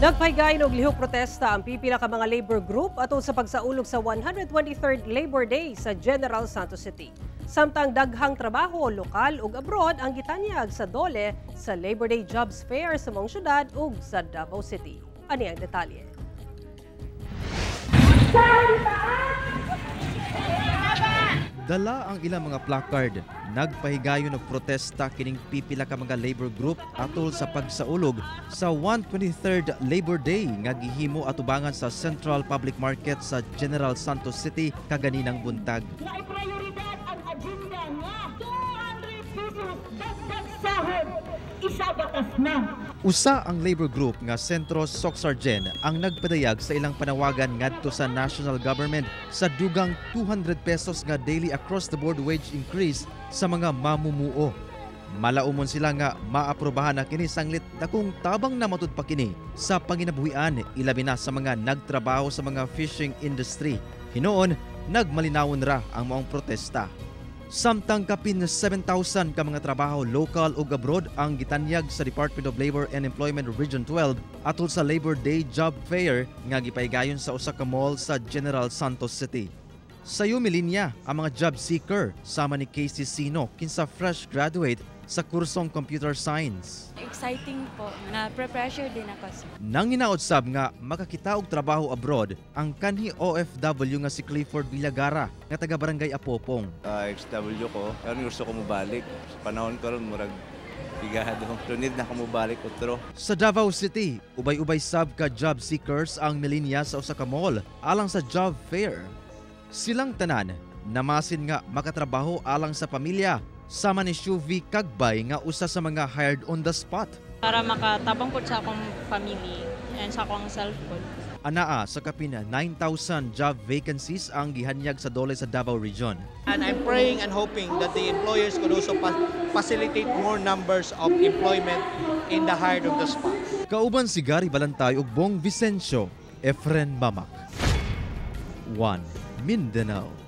Nagpahigayon og lihok protesta ang pipila ka mga labor group atol sa pagsaulog sa 123rd Labor Day sa General Santos City. Samtang daghang trabaho lokal ug abroad ang gitanyag sa DOLE sa Labor Day Jobs Fair sa maong syudad ug sa Davao City. Ani ang detalye. Dala ang ilang mga placard, nagpahigayon og protesta kining pipila ka mga labor group atol sa pagsaulog sa 123rd Labor Day nga gihimo atubangan sa Central Public Market sa General Santos City kaganinang buntag. Nga prioridad ang agenda nga 200 pesos dagdag sahod, isa batas na. Usa ang labor group nga Sentro Socsargen ang nagpadayag sa ilang panawagan ngadto sa national government sa dugang 200 pesos nga daily across the board wage increase sa mga mamumuo. Malaumon sila nga maaprobahan na kini sanglit dakong tabang na matud pa kini sa panginabuhian, ilabi na sa mga nagtrabaho sa mga fishing industry. Hinuon, nagmalinawon ra ang maong protesta. Samtang kapin 7,000 ka mga trabaho local ug abroad ang gitanyag sa Department of Labor and Employment Region 12 atol sa Labor Day Job Fair nga gipahigayon sa usa ka mall sa General Santos City. Sayo milinya ang mga job seeker sama ni Casey Sino, kinsa fresh graduate sa kursong Computer Science. Exciting po. Na pressure din ako, sir. Nanginaot sab nga makakita og trabaho abroad ang kanhi OFW nga si Clifford Villagara nga taga Barangay Apopong. XW ko, karon gusto ko mobalik. Sa panahon karon murag bigado. So need na ko mobalik otro. Sa Davao City, ubay-ubay sab ka job seekers ang milinya sa usa ka mall alang sa job fair. Silang tanan namasin nga makatrabaho alang sa pamilya, sama ni Shuvi Kagbay nga usa sa mga hired on the spot. Para makatabang po sa akong family and sa akong self po. Anaa sa kapin 9,000 job vacancies ang gihanyag sa DOLE sa Davao Region. And I'm praying and hoping that the employers could also facilitate more numbers of employment in the hired on the spot. Kauban si Gary Balantay ug Bong Vicencio, Efren Mamak. 1 Mindanao.